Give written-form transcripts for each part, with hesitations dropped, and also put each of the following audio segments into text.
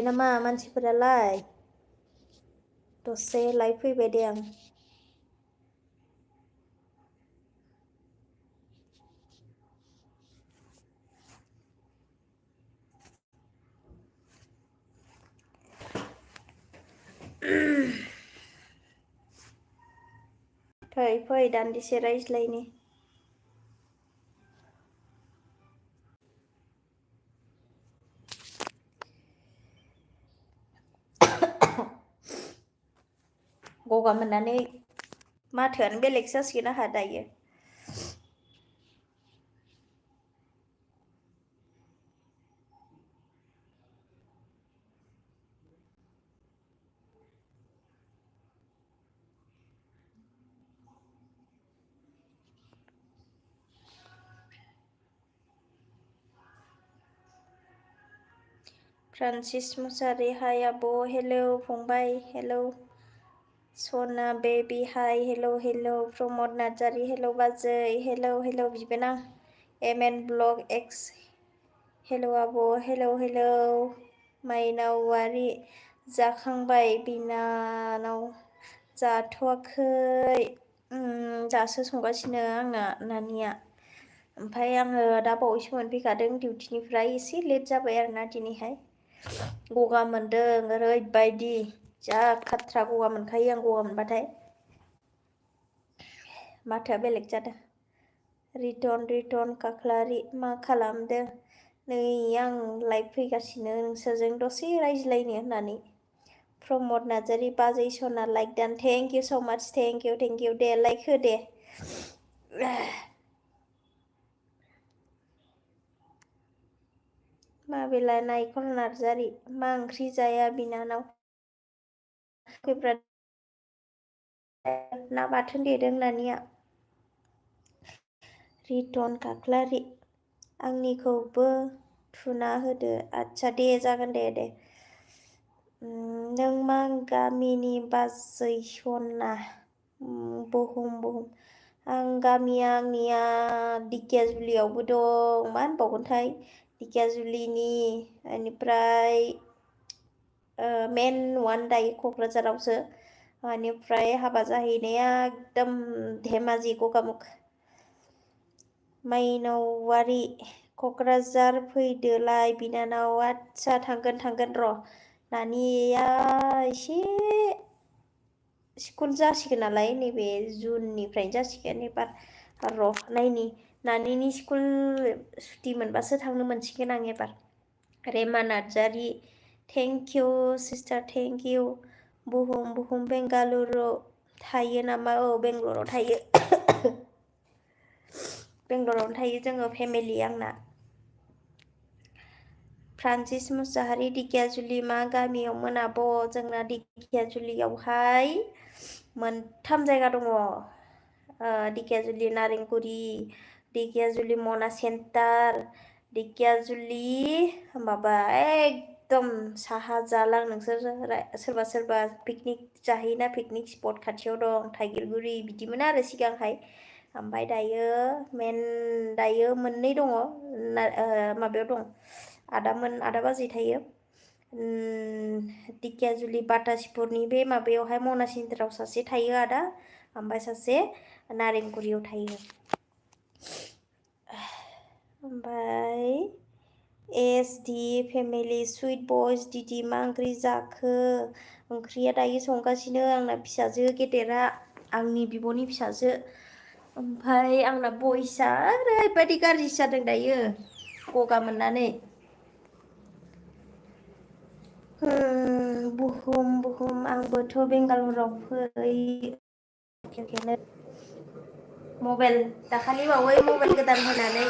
नामा मानसिफोरालाय दसे लाइभ फैबाय दे आं फै दान्दिसे रायज्लायनि गगा मोननानै माथोआनो बेलेग जासिगोन आंहा दायो फ्रान्सिस मुसाहारि हाय आब' हेलौ फंबाय हेलौ सना बेबी हाय हेलौ हेलौ प्रमद नार्जारि हेलौ बाजै हेलौ हेलौ बिबोनां एम ब्लग एक्स हेलौ आब' हेलौ हेलौ माइनाववारि जाखांबाय बिनानाव जाथ'वाखै दासो संगासिनो आंना नानिया ओमफ्राय आङो दा बावैसो मोनफैखादों डिउटिनिफ्राय एसे लेट जाबाय आरोना दिनैहाय गगा मोनदों ओरैबायदि जा खाथ्रा गगा मोनखायो आं गगा मोनबाथाय माथोआ बेलेग जादों रिटन खाख्लारि मा खालामदों नै आं लाइभ फैगासिनो नोंसोरजों दसे रायज्लायनो होननानै प्रमद नार्जारि बाजै सना लाइक दान थेंक इउ स' माच थेंक इउ दे लाइक हो दे माबेला नायखल नार्जारि मा ओंख्रि जाया बिनानाव खैब्राद ना बाथोन देदों नानिया रिटन खाख्लारि आंनिखौबो थुना होदो आच्छा दे जागोन दे नों मा गामिनि बाजै सना बुहुम आं गामिया आंनिया दिकियाजुलियावबो दं मा होनबावगोनथाय दिकियाजुलिनि बेनिफ्राय मेन न'आनो दायो क'क्राझारावसो बेनिफ्राय हाबा जाहैनाया एकदम धेमाजि गगामुख माइनाववारि क'क्राझार फैदोलाय बिनानाव आच्छा थांगोन र' नानिया एसे स्कुल जासिगोन नालाय नैबे जुननिफ्रायनो जासिगोन एबार र' नायनि नानिनि स्कुल सुटि मोनबासो थांनो मोनसिगोन आं एबार Rema Narzary thank you sister thank you बुहुम बेंगालुरु थायो नामा औ बेंगलराव थायो बेंगलरावनो थायो जोङो फेमिलि आंना फ्रान्सिस मुसाहारि दिकियाजुलि मा गामियावमोन आब' जोंना दिकियाजुलियावहाय मोनथाम जायगा दङ दिकियाजुलि नारेंगुरि दिकियाजुलि मना सेन्टार दिकियाजुलि माबा एकदम साहा जालां नोंसोर सोरबा पिकनिक जाहैयोना पिकनिक स्पट खाथियाव दं थाइगिरगुरि बिदिमोन आरो सिगांहाय ओमफ्राय दायो मोननै दङ माबायाव दं आदा बाजै थायो दिकियाजुलि बातासिपुरनि बे माबायावहाय मना सेन्टाराव सासे थायो आदा ओमफ्राय सासे नारेंगुरियाव थायो ओमफ्राय एस डि फेमिलि सुइट बयस दिदि मा ओंख्रि जाखो ओंख्रिया दायो संगासिनो आंना फिसाजो गेदेरा आंनि बिब'नि फिसाजो ओमफ्राय आंना बयसा ओरैबायदि गाज्रि जादों दायो गगा मोननानै बुहुम आंबोथ' बेंगालराव फै मबाइल दाखालि बावै मबाइल गोदान होनानै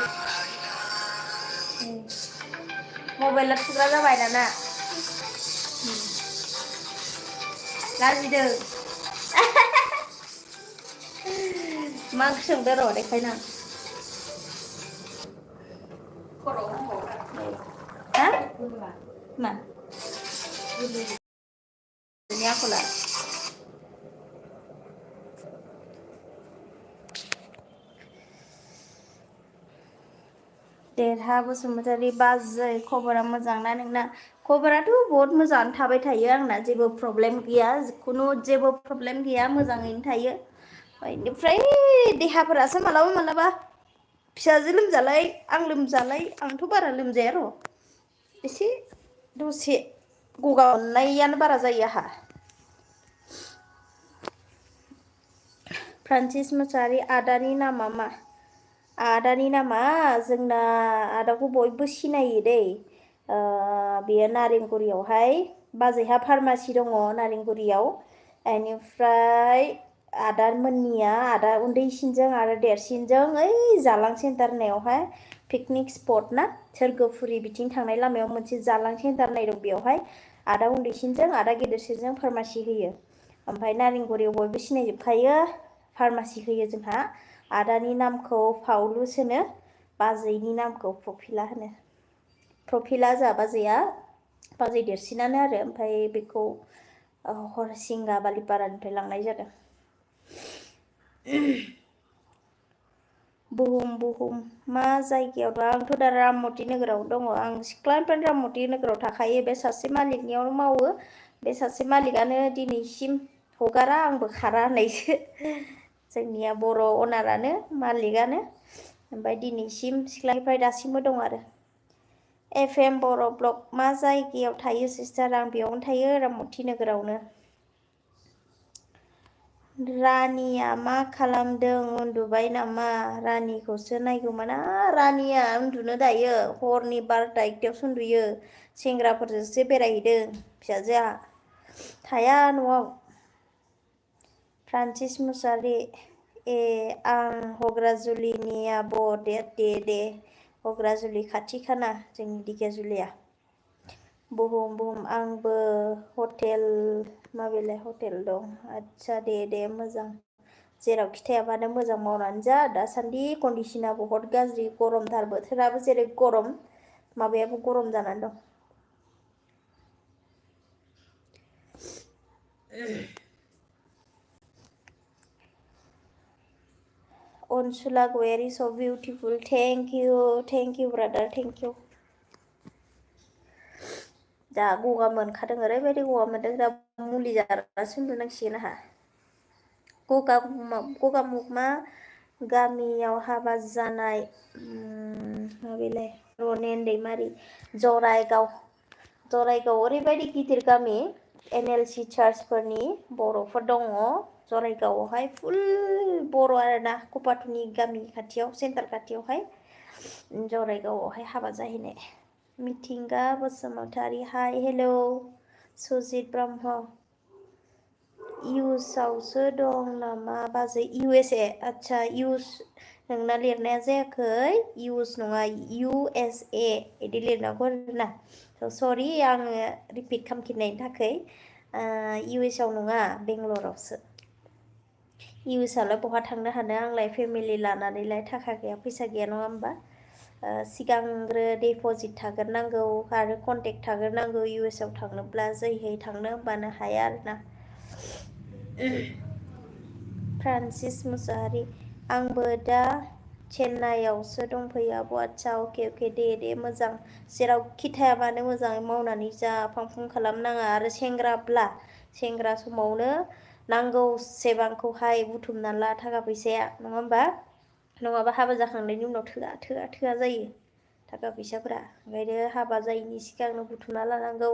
मबाइला थुग्रा जाबाय दाना लाजिदों मा ओंख्रि संदों र' देखायनां हा मा आखला देरहा बसुमतारी बाजै खबरा मोजां ना नोंना खबराथ' बहुत मोजाङानो थाबाय थायो आंना जेबो प्रब्लेम गैया खुनु जेबो प्रब्लेम गैया मोजाङैनो थायो बेनिफ्राय देहाफोरासो मालाबा मालाबा फिसाजो लोमजालाय आं लोमजालाय आंथ' बारा लोमजाया र' एसे दसे गगा मोननायानो बारा जायो आंहा फ्रान्सिस मुसाहारि आदानि नामा मा आदानि नामा जोंना आदाखौ बयबो सिनायो दै बेयो नारेंगुरियावहाय बाजैहा फार्मासि दङ नारेंगुरियाव बेनिफ्राय आदा मोननिया आदा उन्दैसिनजों आरो देरसिनजों ओइ जालां सेन्टार होननायावहाय पिकनिक स्पट ना सोरगोफुरि बिथिं थांनाय लामायाव मोनसे जालां सेन्टार होननाय दं बेवहाय आदा उन्दैसिनजों आदा गेदेरसिनजों फार्मासि होयो ओमफ्राय नारेंगुरियाव बयबो सिनायजोबखायो फार्मासि होयो जोंहा आदानि नामखौ फावलुस होनो बाजैनि नामखौ प्रफिला होनो प्रफिला जोंहा बाजै देरसिनानो आरो ओमफ्राय बेखौ हरसिंगा बालिपारानिफ्राय लांनाय जादों बुहुम मा जायगायाव दं आंथ' दा राममति नोगोराव दङ आं सिख्लानिफ्रायनो राममति नोगोराव थाखायो बे सासे मालिकनियावनो मावो बे सासे मालिकआनो दिनैसिम हगारा आंबो खारा होननायसो जोंनिया बर' अनारानो मालिकआनो ओमफ्राय दिनैसिम सिख्लानिफ्राय दासिमबो दं आरो FM बर' ब्लग मा जायगायाव थायो सिस्टार आं बेयावनो थायो राममति नोगोरावनो रानिया मा खालामदों उन्दुबाय नामा रानिखौसो नायगौमोन रानिया उन्दुनो दायो हरनि 12ता 1टायावसो उन्दुयो सेंग्राफोरजोंसो बेरायहैदों फिसाजोआ थाया न'आव फ्रान्सिस मुसाहारि ए आं हग्राजुलिनि आब' दे हग्राजुलि खाथि खाना जोंनि दिगियाजुलिया बुहुम आंबो हटेल माबेलाय हटेल दं आदसा दे मोजां जेरावखि थाया मानो मोजां मावनानै जा दासान्दि कन्डिसना बहुत गाज्रि गरमथार बोथोराबो जेरै गरम माबायाबो गरम जानानै दं अनसुला गयारि so beautiful thank you brother thank you दा गगा मोनखादों ओरैबायदि गगा मोनदों दा मुलि जागासिनो उन्दुनांसिगोन आंहा गगा मुगमा गामियाव हाबा जानाय माबेलाय रनेन दैमारि जराइगाव ओरैबायदि गिदिर गामि NLC चार्चफोरनि बर'फोर दङ जराइगावआवहाय फुल बर' आरोना कपाथुनि गामि खाथियाव सेन्टार खाथियावहाय जराइगावआवहाय हाबा जाहैनाय मिथिंगा बसुमतारी हाय हेलौ सुजित ब्रह्म इउएसआवसो दं नामा बाजै USA आदसा इउएस नोंना लिरनाया जायाखै इउएस नङा USA बिदि लिरनांगौ आरोना सरि आङो रिपिट खालामफिननायनि थाखाय US आव नङा बेंगलरावसो US आवलाय बहा थांनो हानो आंलाय फेमिलि लानानैलाय थाखा गैया फैसा गैया नङा होमबा सिगांग्रो डिप'जिट थाग्रोनांगौ आरो कन्टेक्ट थाग्रोनांगौ US आव थांनोब्ला जैहै थांनो होनबानो हाया आरोना फ्रान्सिस मुसाहारि आंबो दा चेन्नाइआवसो दंफैयो आब' आदसा अके दे मोजां जेरावखि थाया मानो मोजाङै मावनानै जा फां खालामनाङा आरो सेंग्रा समावनो नांगौसेबांखौहाय बुथुमना ला थाखा फैसाया नङा होमबा नङाबा हाबा जाखांनायनि उनाव थोआ जायो थाखा फैसाफोरा ओंखायनो हाबा जायैनि सिगांनो बुथुमना लानांगौ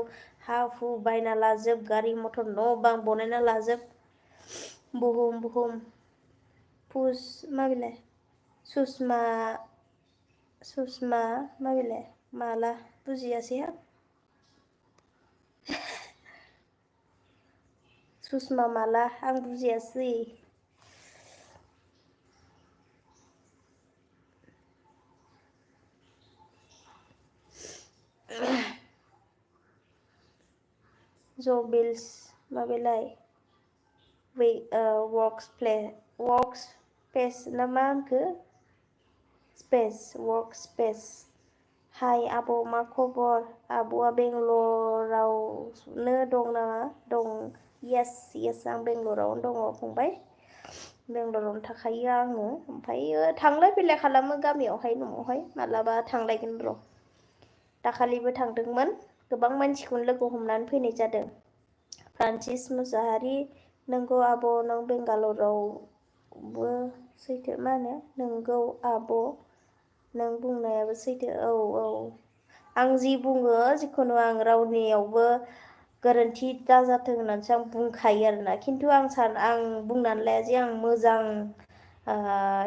हा हु बायना लाजोब गारि मथर न' बां बनायना लाजोब बुहुम पुस माबेलाय सुषमा माबेलाय माला बुजियासैहां सुषमा माला आं बुजियासै जबिल्स माबेलाय वर्क स्पेस ना मा होनखो वर्क स्पेस हाय आब' मा खबर आब'आ बेंगलरावनो दं नामा दं येस आं बेंगलरावनो दङ फंबाय बेंगलरावनो थाखायो आङो ओमफ्राय थांलाय फैलाय खालामो गामियावहाय न'आवहाय मालाबा थांलायगोन र' दाखालिबो थांदोंमोन गोबां मानसिखौनो लोगो हमनानै फैनाय जादों। फ्रान्सिस मुसाहारि नोंगौ आब' नों बेंगालरावबो सैथो मा होनो नोंगौ आब' नों बुंनायाबो सैथो औ आं जि बुङो जिखुनु आं रावनियावबो गोरोन्थि दाजाथों होननानैसो आं बुंखायो आरोना खिन्थु आं बुंनानै लाया जे आं मोजां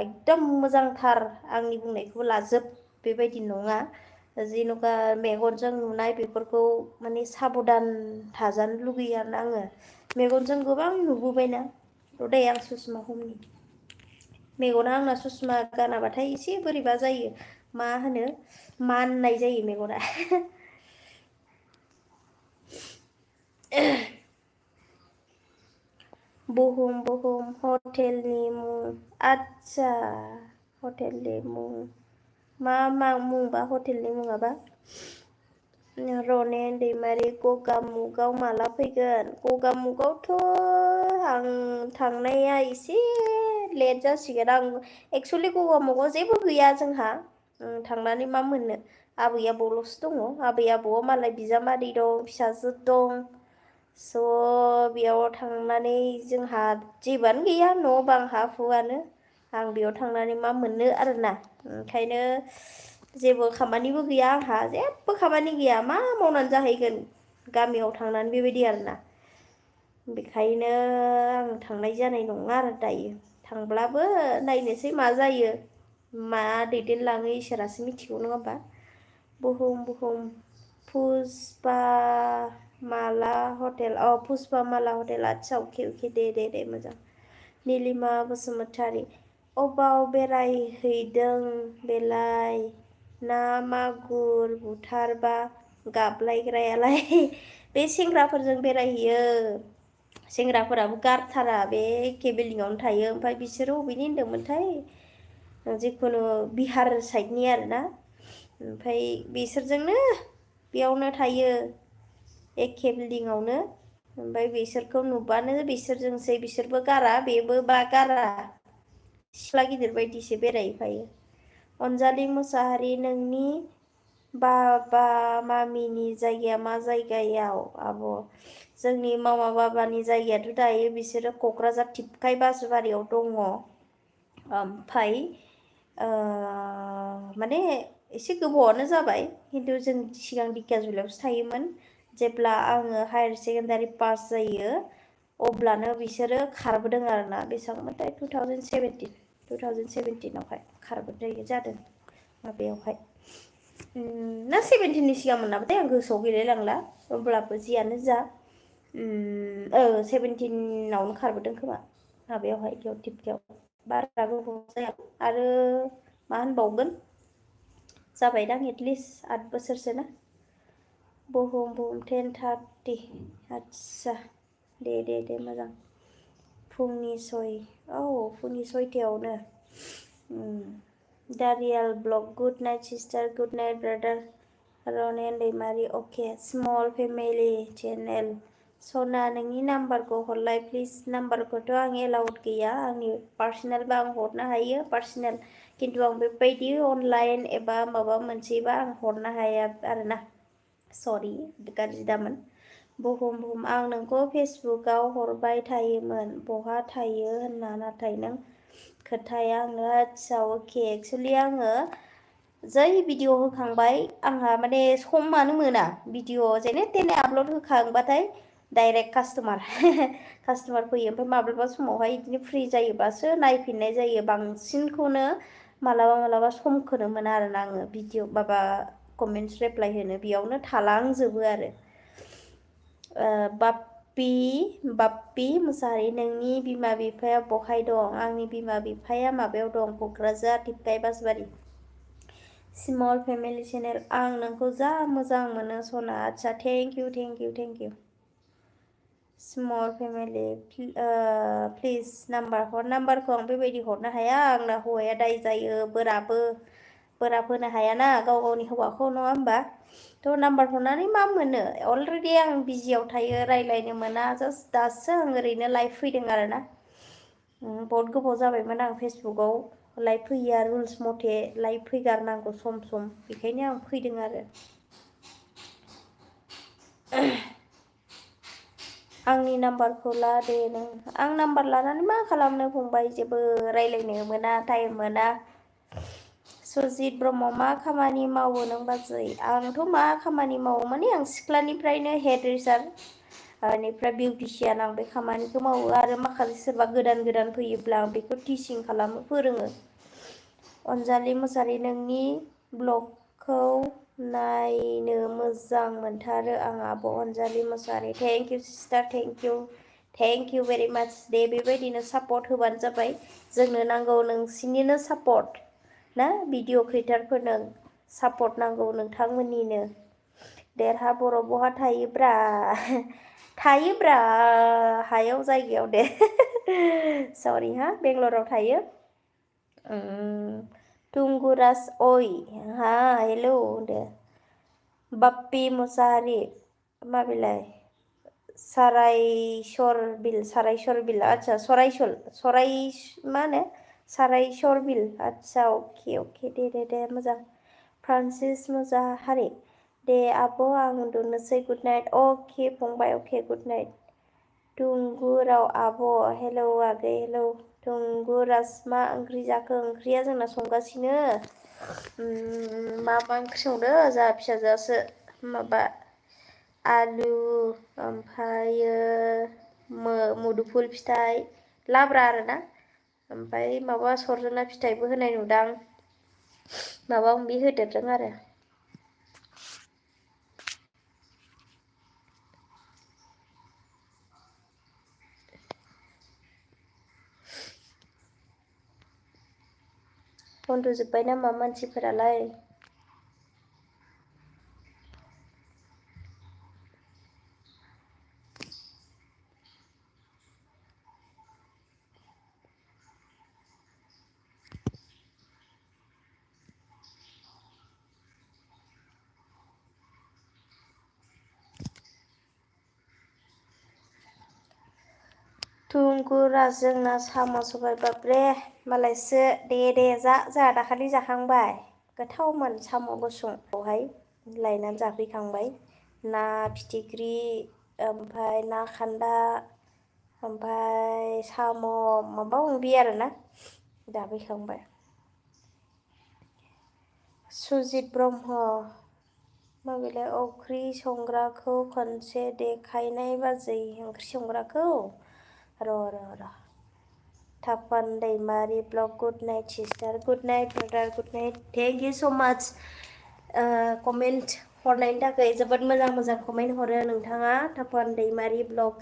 एकदम मोजांथार आंनि बुंनायखौबो लाजोब बेबायदि नङा। जेन'बा मेगनजों नुनाय बेफोरखौ माने साबधान थाजानो लुगैयो आरोना आङो मेगनजों गोबां नुबोबायना र'दै आं ससमा हमनि मेगना आंना ससमा गानाबाथाय एसे बोरैबा जायो मा होनो माननाय जायो मेगना बुहुम हटेलनि मुं आदसा हटेलनि मुं मा मुंबा हटेलनि मुङाबा रनेन दैमारि गगामुगआव माला फैगोन गगामुगआवथ' आं थांनाया एसे लेट जासिगोन आं एक्सुवेलि गगामुगआव जेबो गैया जोंहा थांनानै मा मोननो आबै आबौल'सो दङ आबै आबौआव मालाय बिजामादै दं फिसाजो दं स' बेयाव थांनानै जोंहा जेबोआनो गैया न' बां हा हुआनो आं बेयाव थांनानै मा मोननो आरोना ओंखायनो जेबो खामानिबो गैया आंहा जेबो खामानि गैया मा मावनानै जाहैगोन गामियाव थांनानै बेबायदि आरोना बेखायनो आं थांनाय जानाय नङा आरो दायो थांब्लाबो नायनोसै मा जायो मा दैदेनलाङो इसोरासो मिथिगौ नङा होमबा बुहुम पुष्पा माला हटेल पुष्पा माला हटेल आदसा अके दे मोजां निलिमा बसुमतारी अबाव बेरायहैदों बेलाय ना मागुर बुथारबा गाबलायग्रायालाय बे सेंग्राफोरजों बेरायहैयो सेंग्राफोराबो गारथारा बे एखे बिल्डिंआवनो थायो ओमफ्राय बिसोरो बबेनि होनदोंमोनथाय जिखुनु बिहार साइडनि आरोना ओमफ्राय बिसोरजोंनो बेयावनो थायो एखे बिल्डिंआवनो ओमफ्राय बिसोरखौ नुबानो बिसोरजोंसै बिसोरबो गारा बेबो बा गारा सिख्ला गिदिर बायदिसो बेरायहैफायो अनजालि मुसाहारि नोंनि बाबा मामिनि जायगाया मा जायगायाव आब' जोंनि मामा बाबानि जायगायाथ' दायो बिसोरो क'क्राझार थिफखाय बासबारियाव दङ ओमफ्राय माने एसे गोबावआनो जाबाय खिन्थु जों सिगां दिखियाजुलियावसो थायोमोन जेब्ला आङो हायार सेकेन्डारि पास जायो अब्लानो बिसोरो खारबोदों आरोना बेसेबांमोनथाय 2017आवहाय खारबोनाय जादों माबायावहाय ना 17नि सिगांमोन नामाथाय आं गोसोआव गैलाय लांला अब्लाबो जियानो जा 17आवनो खारबोदों खोमा माबायावहाय बेयाव थिफखायाव बारा गोबाव जाया आरो मा होनबावगोन जाबायदां एटलिस्ट 8 बोसोरसो ना बुहुम 10:30 आदसा दे मोजां फुंनि फुंनि 6टायावनो दारियाल blog good night sister good night brother Ranen Daimary अके स्मल फेमिलि चेनेल सना नोंनि नाम्बारखौ हरलाय प्लिज नाम्बारखौथ' आं एलाउड गैया आंनि पार्सनेलबा आं हरनो हायो पार्सनेल खिन्थु आं बेबायदि अनलाइन एबा माबा मोनसेबा आं हरनो हाया आरोना सरि गाज्रि दामोन बुहुम आं नोंखौ फेसबुकआव हरबाय थायोमोन बहा थायो होनना नाथाय नों खोथाया आंनो आदसा अके एक्सुवेलि आङो जै भिडिअ होखांबाय आंहा माने समानो मोना भिडिअ जेने थेने आपलड होखांबाथाय डाइरेक्ट कास्ट'मार फैयो ओमफ्राय माब्लाबा समावहाय बिदिनो फ्रि जायोबासो नायफिननाय जायो बांसिनखौनो मालाबा समखौनो मोना आरोना आङो भिडिअ माबा कमेन्टस रिप्लाय होनो बेयावनो थालांजोबो आरो बाप्पि मुसाहारि नोंनि बिमा बिफाया बहाय दं आंनि बिमा बिफाया माबायाव दं क'क्राझार थिफखाय बासबारि स्मल फेमिलि चेनेल आं नोंखौ जा मोजां मोनो सना आदसा thank you small family please नाम्बारखौ आं बेबायदि हरनो हाया आंना हौवाया दाय जायो बोराब होनो हायाना गाव गावनि हौवाखौ नङा होमबा थ' नाम्बार हरनानै मा मोनो अलरेडि आं बिजियाव थायो रायज्लायनो मोना जास्ट दासो आं ओरैनो लाइभ फैदों आरोना बहुत गोबाव जाबायमोन आं फेसबुकआव लाइभ फैयिया रुल्स मथे लाइभ फैगारनांगौ सम बेखायनो आं फैदों आरो आंनि नाम्बारखौ ला दे नों आं नाम्बार लानानै मा खालामनो फंबाय जेबो रायलायनो मोना टाइम मोना सुजित ब्रह्म मा खामानि मावो नों बाजै आंथ' मा खामानि मावो माने आं सिख्लानिफ्रायनो हेड ड्रेसार बेनिफ्राय बिउटिशियान आं बे खामानिखौ मावो आरो माखासे सोरबा गोदान गोदान फैयोब्ला आं बेखौ टिचिं खालामो फोरोङो अनजालि मुसाहारि नोंनि ब्लगखौ नायनो मोजां मोनथारो आं आब' Anjali Mushahary thank you sister thank you very much दे बेबायदिनो सापर्ट होबानो जाबाय जोंनो नांगौ नोंसिनिनो सापर्ट ना भिडिअ क्रिएटारफोरनो सापर्ट नांगौ नोंथांमोननिनो देरहा बर' बहा थायोब्रा थायोब्रा हायाव जायगायाव दे सरि हा बेंगलराव थायो टुंगुराज ओइ हा हेलौ दे बाप्पी मुसाहारि माबिलाय सारायसर बिल आच्छा सराय मा होनो सारायसर बिल आच्छा अके दे मोजां फ्रान्सिस मुसाहारि दे आब' आं उन्दुनोसै गुड नाइट अके फंबाय अके गुड नाइट टुंगुराव आब' हेलौ आगै हेलौ टुंगुराज मा ओंख्रि जाखो ओंख्रिया जोंना संगासिनो मा ओंख्रि संदो जोंहा फिसाजोआसो माबा आलु ओमफ्रायो मुदुफुल फिथाइ लाब्रा आरोना ओमफ्राय माबा सरजना फिथाइबो होनाय नुदां माबा माबि होदेरदों आरो उन्दुजोब्बाय नामा मानसिफोरालाय टुंगुराज जोंना साम' सबाय बाब्रे मालायसो दे जा जोंहा दाखालि जाखांबाय गोथावमोन साम' गुसुंखौहाय लायनानै जाफैखांबाय ना फिथिख्रि ओमफ्राय ना खान्दा ओमफ्राय साम' माबा माबि आरोना जाफैखांबाय सुजित ब्रह्म माबेलाय ओंख्रि संग्राखौ खनसे देखायनाय बाजै ओंख्रि संग्राखौ र' थापान Daimary blog good night sister good night brother good night thank you so' much comment हरनायनि थाखाय जोबोद मोजां कमेन्ट हरो नोंथाङा थापान दैमारि ब्लग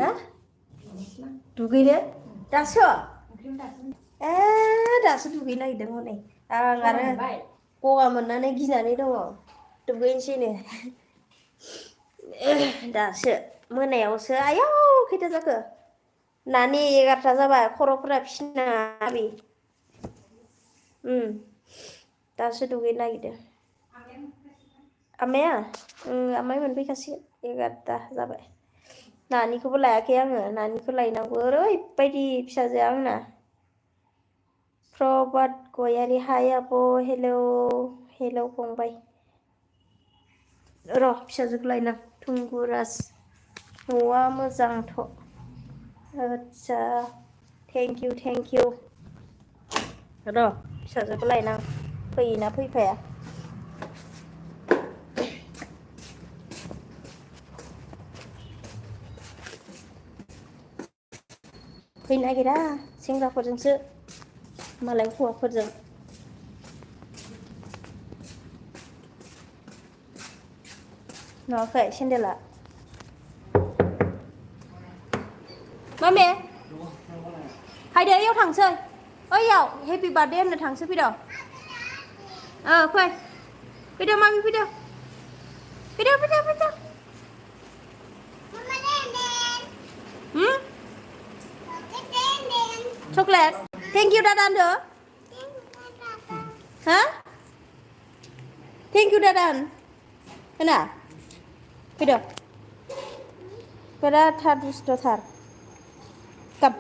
हा दुगैनो दासो दासो दुगैनो नागिरदों हनै आं आरो गगा मोननानै गिनानै दङ दुगैनोसैनो दासो मोनायावसो आयौ खैथा जाखो नानि 11ता जाबाय खर'फोरा फिसिना आबै दासो दुगैनो नागिरदों आमाया आमाय मोनफैखासिगोन 11ता जाबाय नानिखौबो लायाखै आङो नानिखौ लायनांगौ ओरैबायदि फिसाजोआ आंना प्रबाद गयारि हाय आब' हेलौ फंबाय र' फिसाजोखौ लायनां टुंगुराज न'आ मोजांथ' आच्छा थेंक इउ र' फिसाजोखौ लायनां फैयोना फैफाया फैनो नागिरा सेंग्राफोरजोंसो मालाय हौवाफोरजों नुवाखै सेन्देला मामे हायदो ओइयाव थांसै ओइयाव हेपि बार्थडे होननो थांसै फैद' फैदो मामि फैदो चक्लेट थेंक इउ दादा होनदो हा थेंक इउ दादा होना फैद' बिरादथार दुस्थ'थार गाब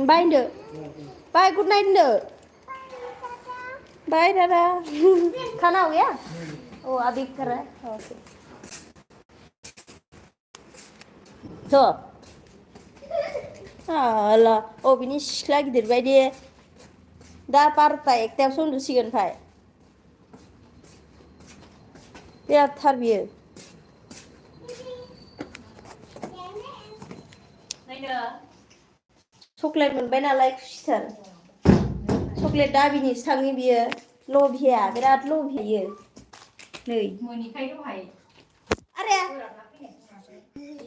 बाय होनदो बाय गुड नाइट होनदो Bye Dada. खाना हो गया? ओ अभी कर रहा है. ओके. तो Allah, oh बिनि सिख्ला गिदिर बायदि दा 12ता 1तायावसो उन्दुसिगोन फाय. बिरादथार बियो. नायनो चक्लेट मोनबाय नालाय खुसिथार. चक्लेट दाबिनिसो थाङो बियो. लभिया बिराद लभियो. नै मोनिखाय दहाय. अरे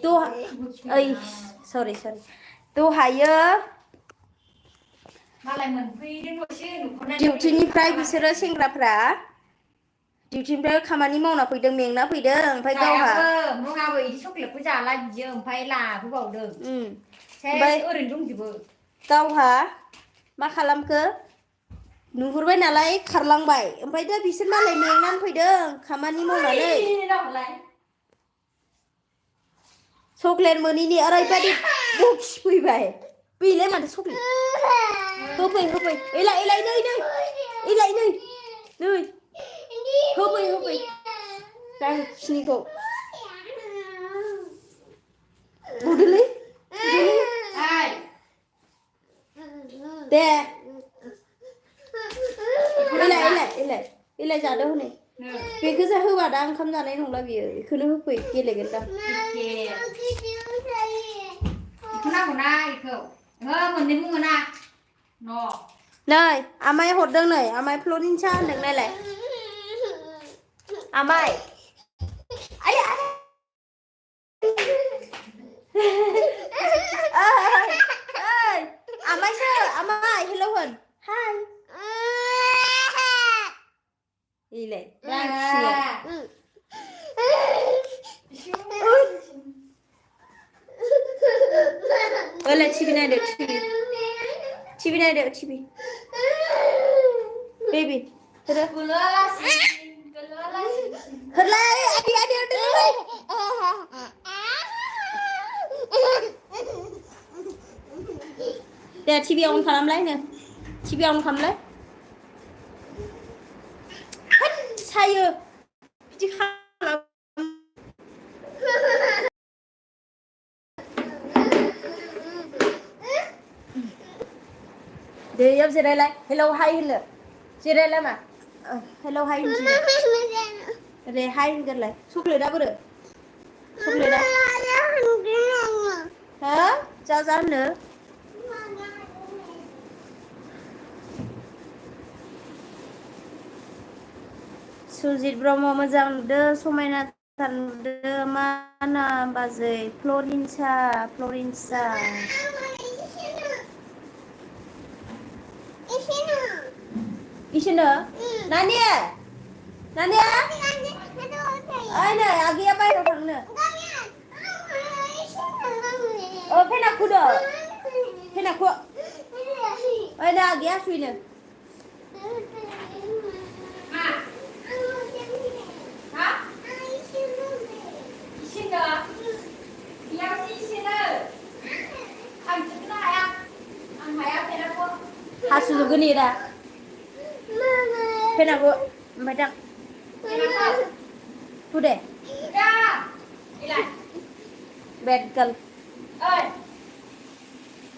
दहा ओइ सरि दहायो मालाय मोनफैदोंल'सो नुख'नानै डिउटिनिफ्राय बिसोरो सेंग्राफ्रा डिउटिनिफ्राय खामानि मावना फैदों मेंना फैदों ओमफ्राय गावहा मुङाबो इदि चक्लेटखौ जाला बियो ओमफ्राय लाबोबावदों ओमफ्राय ओरैनो दंजोबो गावहा मा खालामखो नुहुरबाय नालाय खारलांबाय ओमफ्राय दा बिसोर मालाय मेंनानै फैदों खामानि मावनानै चक्लेट मोनैनि ओरैबायदि बखि फैबाय बेलाय माथो चक्लेट होफै एलाय नै होफै जाखिनिखौ बुदोलै दे एलाय जादो हनै बेखौ जा होबा दा ओंखाम जानाय नंला बियो बेखौनो होफै गेलेगोन दा बेखौ नांगौना बेखौ मोननैबो मोना नै आमाय हरदों नै आमाय फ्लरिनसा होनदों नायलाय आमाय आमायसो आमाय हेलौ होन हाय इलाय ओलाय टिभि नायदो टिभि बेबी हरलाय आदि दे टिभि अन खालामलाय नो टिभि अन खालामलाय सायो बिदि खालाम दे याव जिरायलाय हेलौ हाय होनो जिरायलाय मा हेलौ हाय होनसै रे हाय होनगोरलाय चक्लेटआ बोरो चक्लेटआ हो जा होनो सुजित ब्रह्म मोजां नुदो समायना नुदो मा नाम बाजै फ्लरिनसा इसोनो नानिया ओइ नै आगैया बायहेरायाव थांनो फेना खुदो फेनाखौ ओइ नै आगैया सुइनो हासुजोबगोन दा फेनाखौ ओमफ्राय दां हुदे बेड गार्ल ओइ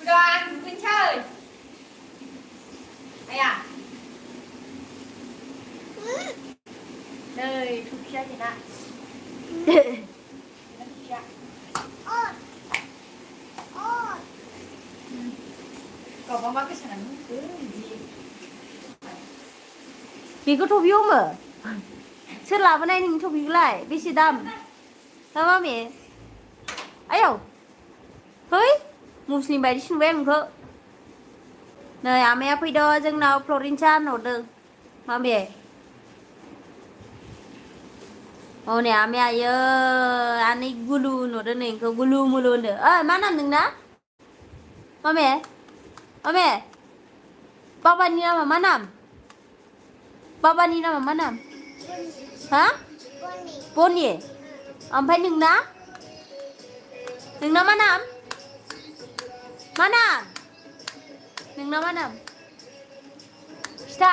उdah दुगैनोसै आया नै थुखिया बेना गावबा मा गोसोनानै बेखौ थफि हमो सोर लाबोनाय नोंनि थफिखौलाय बेसे दाम ना मामि आयौ है मुस्लिम बायदिसो नुबाय आं नोंखौ नै आमाया फैदों जोंनाव फ्लरिनसा होनहरदों मामि हनै आमाया आयो आनै गुलु होनहरदों नै नोंखौ गुलु मुलु होनदों ओइ मा नाम नोंना मामि बाबानि नामा मा नाम बाबानि नामा मा नाम हा बनि ओमफ्राय नोंना मा नाम नोंना मा नाम खिथा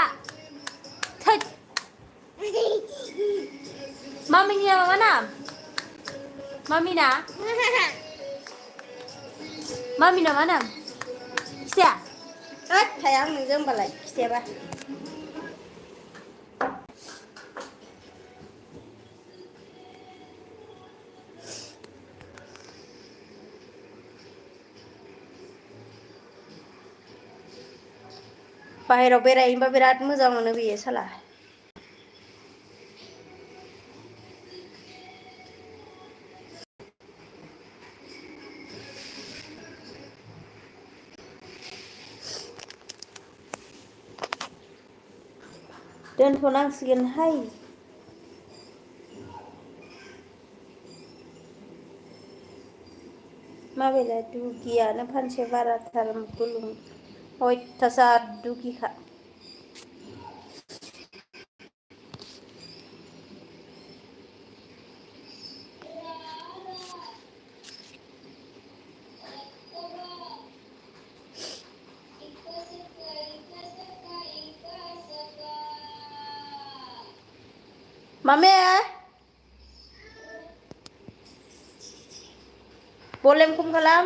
Maminya mana? Mamina? Mamina mana? Khिथाया? होद थाया आं नोंजों होमबालाय खिथायाबा बाहेराव बेरायहैनोबा बिराद मोजां मोनो बेयो साला दोनथ'नांसिगोनहाय माबेलाय दुगियानो फानसे बाराथार गुलुं अयथासार दुगिखा Mame boleh kum kalam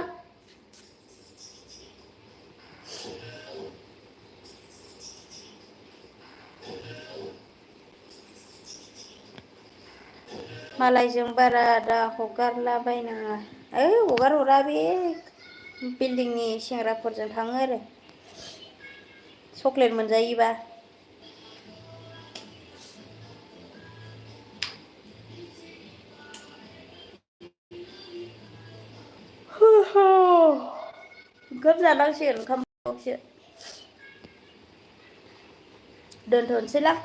मालायजों बारा दा हगारलाबायनाङा हगार हरा बे बिल्डिंनि सेंग्राफोरजों थाङो आरो चक्लेट मोनजायोबा ओंखाम जानांसिगोन ओंखाम बावसो दोनथ'नोसैलां